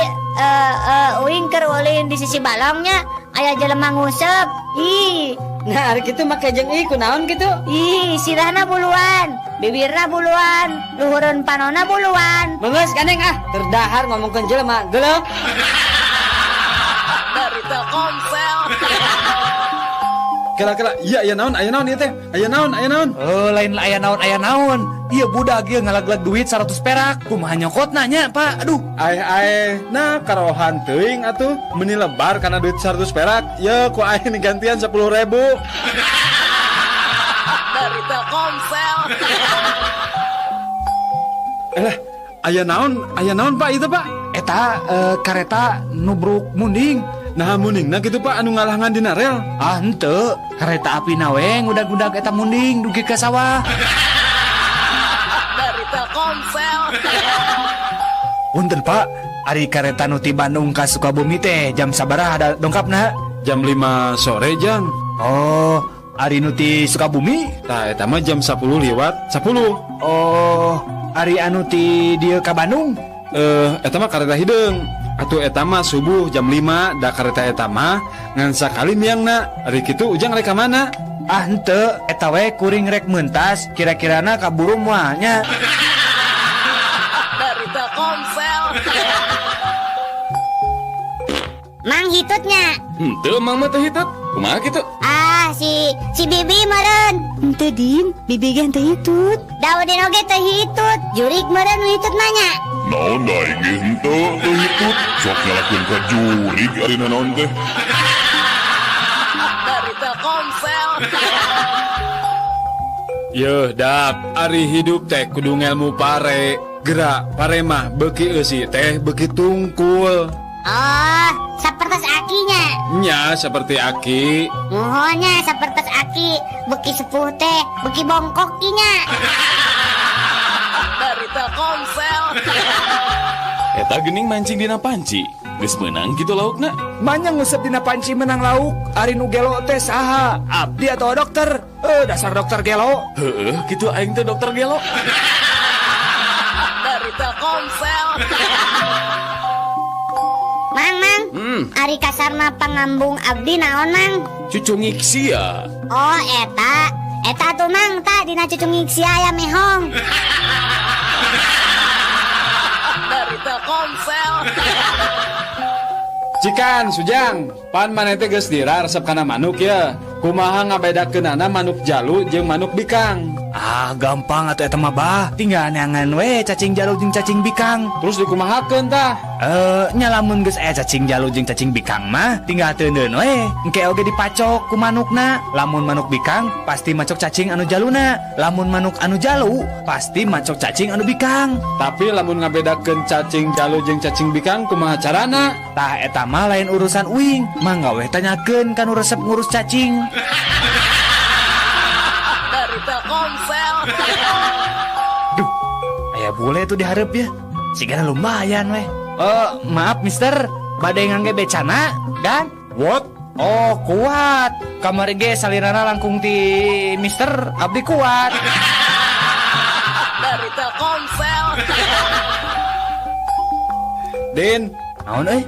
uing keur ulin di sisi balongnya aya jelema nguseup. Ih. Nah, ari kitu make jeung ih kunaon kitu? Ih, sirahna buluan, bibirna buluan, luhureun panona buluan. Beungeus gandeng ah, terdahar ngomongkeun jelema, geuleuh. Dari Telkomsel. Kira-kira iya aya naon, aya naon ieu teh? Aya naon, aya naon? Oh, lain aya naon, aya naon. Ieu budak ieu ngalaglag duit 100 perak. Kumaha nyokotna nya, Pak? Aduh. Aeh-aeh, nah karohan teuing atuh. Meuni lebar kana duit 100 perak. Ye ku aing digantian 10.000. Dari Telkomsel. Elah, aya naon, aya naon Pak itu Pak? Eta kareta nubruk munding. Nah mundingna kitu Pak anu ngalangan dina rel. Ah henteu, kareta api na we ngudag-ngudag eta munding dugi ka sawah. Dari Telkomsel. Punten Pak, ari kareta nu ti Bandung ka Sukabumi teh jam sabaraha ada dongkapna? Jam 5 sore jang. Oh, ari nu ti Sukabumi? Tah eta mah jam 10:10. Oh, ari anu ti dieu ka Bandung? Eta mah kareta hideung. Atuh eta mah subuh jam 5 da kareta eta mah ngan sakali miangna. Ari kitu ujang rek ka mana? Ah henteu, eta we kuring rek mentas, kira-kirana kaburu moal nya. Dari Telkomsel. Mang hitutnya. Henteu mang mah teu hitut. Kumaha kitu? Ah, si Bibi meureun. Henteu Din, Bibi ge henteu hitut. Daudin oge teu hitut, jurik meureun nu hitut mah nya. Naon da aing ge henteu teu hitut, sok nyalakeun ka jurig ari naon teh. Dari Telkomsel. Yeuh dak, ari hidup teh kudu ngelmu pare. Gerak pare mah beuki eusi teh beuki tungkul. Oh, sapertos akinya. Nya seperti aki. Muhonnya sapertos aki, beuki sepuh teh, beuki bongkok kinya. Dari Telkomsel. Eta geuning mancing dina panci. Geus meunang kitu laukna. Manya nguseup dina panci menang lauk, ari nu gelo teh saha? Abdi atau dokter? Dasar dokter gelo. Heueuh, kitu aing teh dokter gelo. Dari Telkomsel. Mang, mang. Ari kasarna pangambung abdi naon, Mang? Cucungik sia. Oh, eta. Eta tuh, Mang, ta dina cucungik sia aya mehong. Dari Telkomsel. Cikan, Sujang, pan maneh teh geus dira resep kana manuk ya. Kumaha ngabedakeunana manuk jalu jeung manuk bikang? Ah, gampang atuh eta mah bah. Tinggal neangan we cacing jalu jeung cacing bikang. Terus dikumahakeun tah? Nya lamun geus aya cacing jalu jeung cacing bikang mah tinggal teuneun we. Engke oge dipacok ku manukna. Lamun manuk bikang pasti macok cacing anu jaluna. Lamun manuk anu jalu pasti macok cacing anu bikang. Tapi lamun ngabedakeun cacing jalu jeung cacing bikang kumaha carana? Tah eta mah lain urusan uing. Mangga we tanyakeun ka nu resep ngurus cacing. Dari Telkomsel. Duh, aya bule tuh dihareup ya. Sigana lumayan weh. Maaf mister, bade ngangge becana dan what? Oh, kuat. Kamari ge salirana langkung ti mister abdi kuat. Dari Telkomsel. Din, naon euy?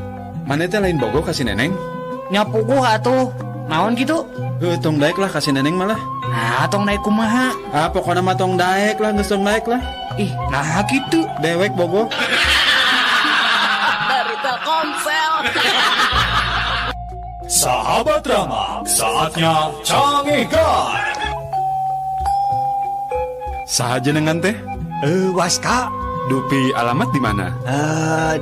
Mana teh lain bogo ka si Neneng? Nyapuguh atuh. Naon kitu? Heuh, tong daek lah ka si Neneng malah. Nah, tong naik kumaha? Ah, pokoknya mah tong daek lah, geus tong naik lah. Ih, nah gitu. Dewek bogo. Dari Telkomsel. Sahabat Rama, saatnya Canggihkan. Saha jenengan teh? Waska. Dupi alamat di mana?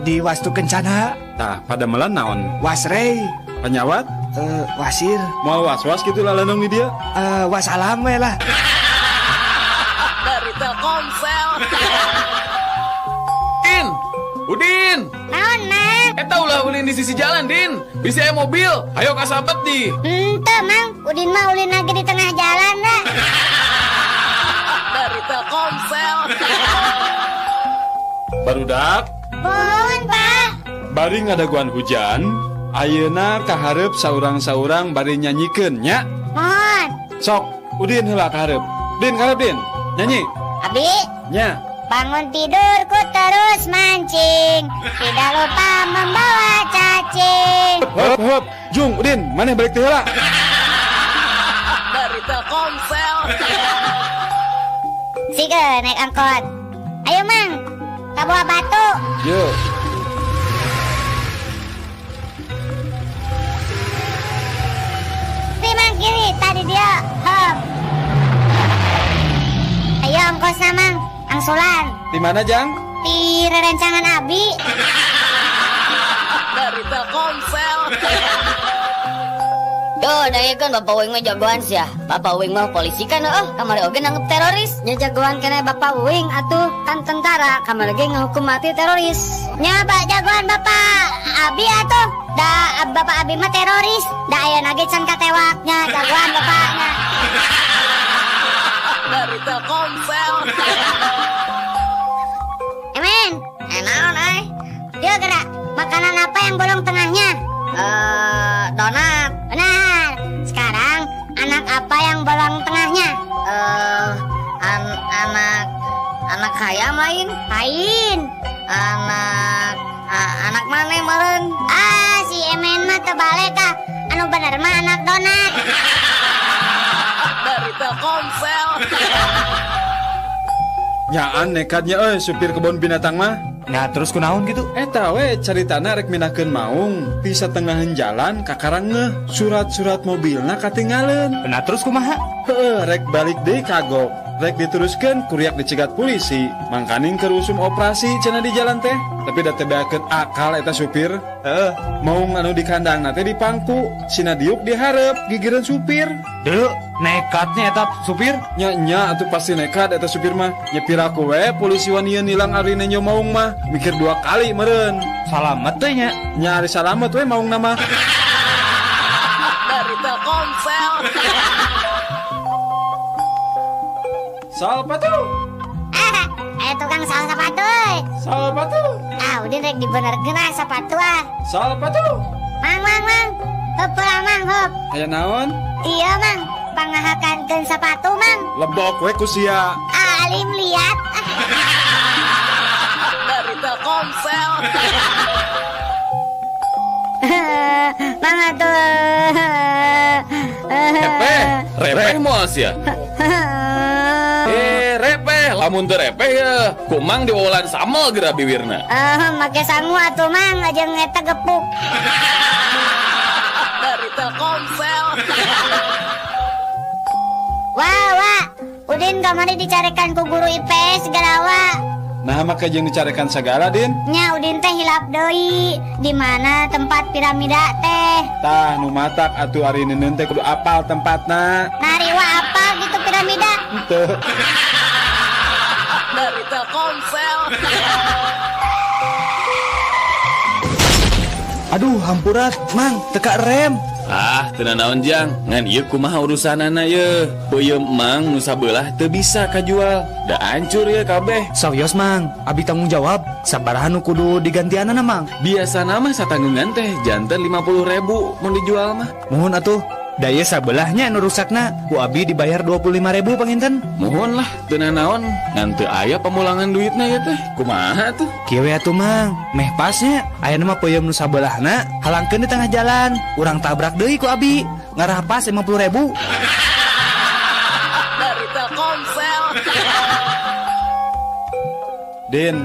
Di Wastu Kencana. Tah, pada melan naon? Wasrei. Penyawat? Wasir. Mau was-was gitu lah landung di dia? Wasalam we lah. Dari Telkomsel. Din, Udin. Naon, Mang? Eta ulah ulin di sisi jalan, Din. Bisi aya mobil. Ayo kasabet di. Henteu, Mang. Udin mah ulin lagi di tengah jalan lah. Dari Telkomsel. Barudak. Mohon, Pak. Bari ngadaguan hujan, ayeuna kaharep saurang-saurang bari nyanyikeun nya. Mohon. Sok, Udin heula kaharep. Din kaharep Din. Nyanyi. Abi. Nya. Bangun tidurku terus mancing, tidak lupa membawa cacing. Hop hop, Jung Udin, maneh balik teh heula. Dari Telkomsel. Sige naik angkot. Ayo Mang, ka Buah Batu. Yo. Kiri Mang, kiri, tadi dia. Hop. Ayo ongkosna Mang, angsulan. Di mana Jang? Di rerencangan Abi. Dari Telkomsel. Yo, kan Bapak Wing mah jagoan sih ya. Bapak Wing mah polisi kan, oh, kamari oge nangkep teroris. Nya jagoan kena Bapak Wing atuh kan tentara, kamari oge ngehukum mati teroris. Nya Pak jagoan Bapak Abi atuh. Da Bapak Abi mah teroris. Da ayeuna ge can katewaknya jagoan bapaknya. Dari Telkomsel. Emen, naon euy? Dia gerak. Makanan apa yang bolong tengahnya? Donat. Benar. Sekarang anak apa yang bolong tengahnya? Anak ayam lain. Lain. Anak mana meureun? Ah, si Emen mah terbalik ah. Anu bener mah anak donat. Dari Telkomsel. Nyaan nekatnya euy supir kebun binatang mah. Nah, terus kunaon gitu? Eta we caritana rek mindahkeun maung, di satengahan jalan kakarang ngeh, surat-surat mobilna katinggaleun. Nah, terus kumaha? Heeh, rek balik deui kagok. Rek diteruskeun kuriak dicegat polisi. Mangkaning keur usum operasi cenah di jalan teh. Tapi da teu beakeun akal eta supir. Heeh, maung anu di kandangna teh dipangku, sina diuk dihareup gigireun supir. Deuk, nekatnya eta supir? Nya nya atuh pasti nekat eta supir mah. Nya piraku we polisi wanieu nilang ari nenjo maung mah. Mikir dua kali meureun. Salamet teh nya. Nya ari salamet we maungna mah. Dari Telkomsel. Sal sepatu. Ayo tukang sal sepatu. Sal sepatu. Ah, udah rek dibenerkeun ah sepatu ah. Sal sepatu. Mang mang mang. Hop lah mang hop. Aya naon? Iya mang, pangahakankeun sepatu mang. Lebok we ku sia. Alim liat. Dari Telkomsel. Mang atuh. Repeh, repeh moal sia. Repeh, lamun teu repeh ya. Kumang diwawalan samel geura biwirna. Make sangu atuh mang, jeung eta gepuk. Dari Telkomsel. Wah, wah. Udin kamari dicarekan ku guru IPS segala wa. Nah, make jeung dicarekan sagala, Din. Nya Udin teh hilap deui. Di mana tempat piramida teh? Tah, nu matak atuh ari neundeun teh kudu apal tempatna. Nari wa apal gitu piramida? Henteu. Dari Telkomsel. Aduh, hampura, Mang, teka rem. Ah, teu nanaon Jang, ngan ieu kumaha urusanana ye. Peuyeum Mang nu sabelah teu bisa kajual. Da hancur ye kabeh. Sawios Mang, abi tanggung jawab. Sabaraha nu kudu digantianana Mang? Biasana mah satanggungan teh janten 50.000 mun dijual mah. Muhun atuh. Daya sabelahnya nu rusakna, ku abi dibayar 25.000 panginten. Muhun lah, teu nanaon, ngan teu aya pamulangan duitna ye teh. Kumaha tuh? Kieu we atuh Mang, meh pasnya ayeuna mah peuyeum nu sabelahna halangkeun di tengah jalan, urang tabrak deui ku abi, ngarah pas 50.000. Din,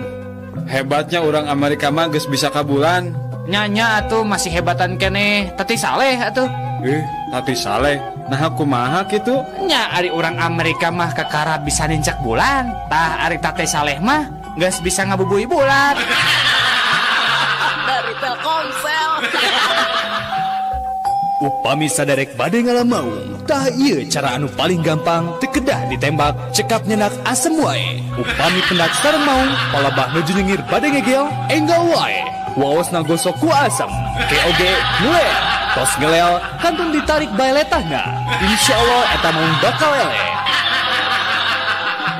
hebatnya orang Amerika mah geus bisa ka bulan. Nya nya atuh, masih hebatan keneh Tati Saleh atuh. Ih, Tati Saleh. Nah, kumaha kitu? Nya ari orang Amerika mah kakara bisa nincak bulan. Tah, ari Tati Saleh mah geus bisa ngabubui bulan. Dari Telkomsel. Upami saderek bade ngalamaung, tah ieu cara anu paling gampang, teu kedah ditembak, cekap nyenak asem wae. Upami pendak sareng maung, palabah nuju nyengir bade ngegel, enggal wae. Waosna gosok ku asem, keoge ngelel. Tos ngelel, kantun ditarik bae letahna. Insya Allah eta maung bakal eleh.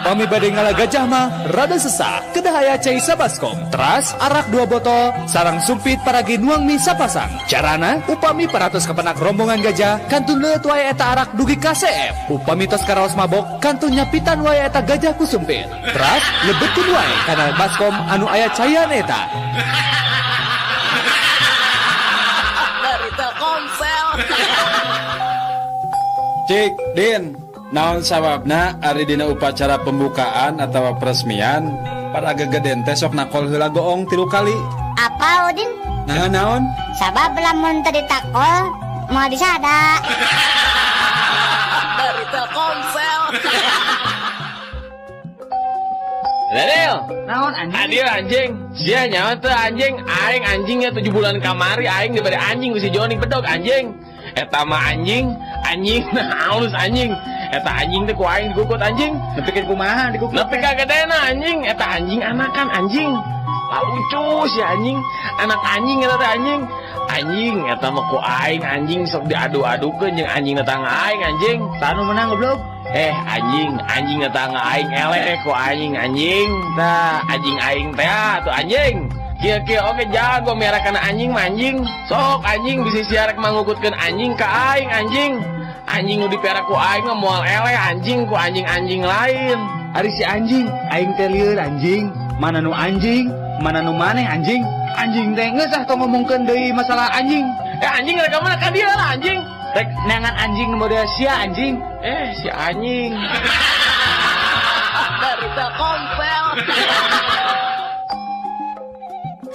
Pami bade ngala gajah mah rada sesah, kedah aya cai sabaskom, teras arak 2 botol, sarang sumpit paragi nuang mie sapasang. Carana, upami paratos kepenak rombongan gajah, kantun leueut wae eta arak dugi ka CF. Upami tos karaos mabok, kantun nyapitan wae eta gajah ku sumpit. Teras lebetkeun wae kana baskom anu aya caian eta. Dari Telkomsel. Cik, Din, naon sababna ari dina upacara pembukaan atau peresmian para gegeden teh sok nakol heula goong 3 kali? Apa, Udin? Nah, naon? Sabab lamun teu ditakol moal disada. Dari Telkomsel. Daniel, naon anjing? Adil anjing. Sia nyawa teu anjing, aing anjingnya 7 bulan kamari aing diberi anjing ku si Joni bedog anjing. Eta mah anjing, anjing nah halus anjing. Eta anjing teh ku aing dikukut anjing. Nepikeun kumaha dikukut? Nepi ka gedena anjing, eta anjing anakan anjing. Lah lucu si anjing, anak anjing eta teh anjing. Anjing eta mah ku aing anjing sok diadu-adukeun jeung anjing tetangga aing anjing. Tanu menang goblok. Anjing, anjing tetangga aing eleh ku anjing anjing. Tah, anjing aing teh atuh anjing. Kieu-kieu oge jago miara kana anjing mah anjing. Sok anjing bisi sia rek mangukutkeun anjing ka aing anjing. Anjing nu dipiara ku aing mah moal eleh anjing ku anjing-anjing lain. Ari si anjing, aing teh lieur anjing. Mana nu anjing, mana nu maneh anjing. Anjing teh geus ah tong ngomongkeun deui masalah anjing. Anjing rek ka mana ka dieu lah anjing. Rek neangan anjing model sia anjing. Si anjing. Dari Telkomsel.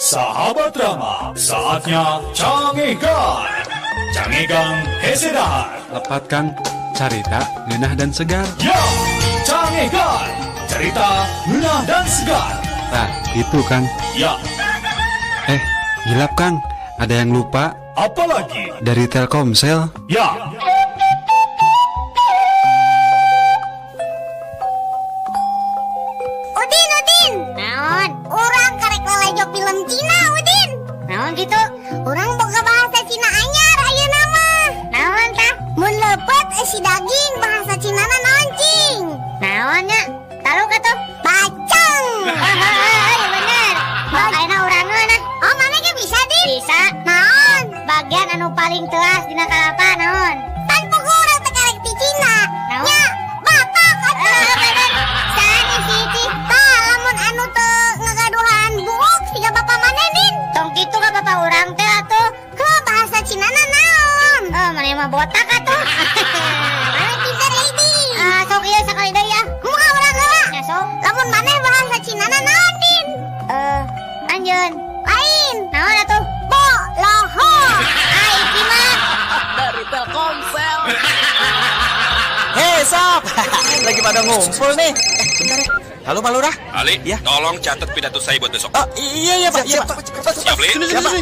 Sahabat Rama, saatnya Cangegan. Cangegan hese dahar. Lepat Kang, carita ngeunah dan segar. Ya, Cangegan, cerita ngeunah dan segar. Nah, itu Kang. Ya. Hilap Kang, ada yang lupa. Apalagi? Dari Telkomsel. Ya. Udin, Udin. Naon? Urang karek lalajo film Cina, Udin. Naon gitu? Urang boga bahasa Cina anyar ayeuna mah. Naon tah? Mun leupeut eusi daging bahasa Cinana naon cing? Naon nya? Taluk atuh? Bacang. Oh, bener. Ayeuna urang ngeunah. Oh, mana ge bisa, Din? Bisa. Naon? Bagian anu paling teas dina kalapa naon? Pan pugu urang teh karek ti Cina. Naon? Nya, batak atuh. Bener. Saha si Ici? Tah, lamun anu teu ngagaduhan buuk siga bapa maneh, Din. Tong kitu ka bapa urang teh atuh. Heuh, bahasa Cinana naon? Oh, maneh mah botak atuh. Maneh pinter euy, Din. Ah, sok ieu sakali deui ah. Kumaha urang heula? Nya sok. Lamun maneh bahasa Cinana naon, Din? Anjeun. Lain. Naon atuh? Bo loho. Ah, iki mah dari Telkomsel. Hei sob, lagi pada ngumpul nih. Bentar ya. Halo Pak Lurah. Ali, ya? Tolong catat pidato saya buat besok. Oh, iya iya Pak. Siap, iya, Pak. Siap, Li.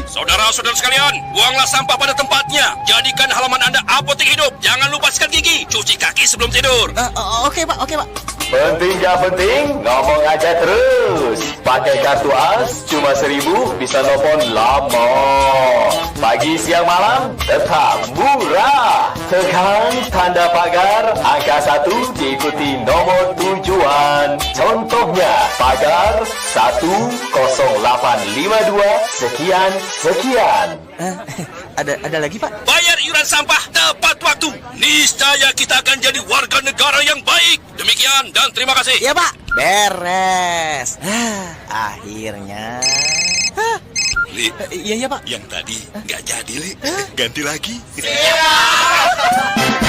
Saudara-saudara sekalian, buanglah sampah pada tempatnya. Jadikan halaman Anda apotek hidup. Jangan lupa sikat gigi, cuci kaki sebelum tidur. Oke Pak, oke Pak. Penting gak penting, ngomong aja terus. Pakai kartu AS cuma 1.000 bisa nelfon lama. Pagi, siang, malam tetap murah. Tekan tanda pagar angka 1 diikuti nomor tujuan. Contohnya pagar 10852 sekian sekian. Ada lagi Pak? Bayar iuran sampah tepat waktu. Niscaya kita akan jadi warga negara yang baik. Demikian dan terima kasih. Ya Pak, beres. Akhirnya. Li, iya iya Pak. Yang tadi nggak jadi Li, ganti lagi. Siap.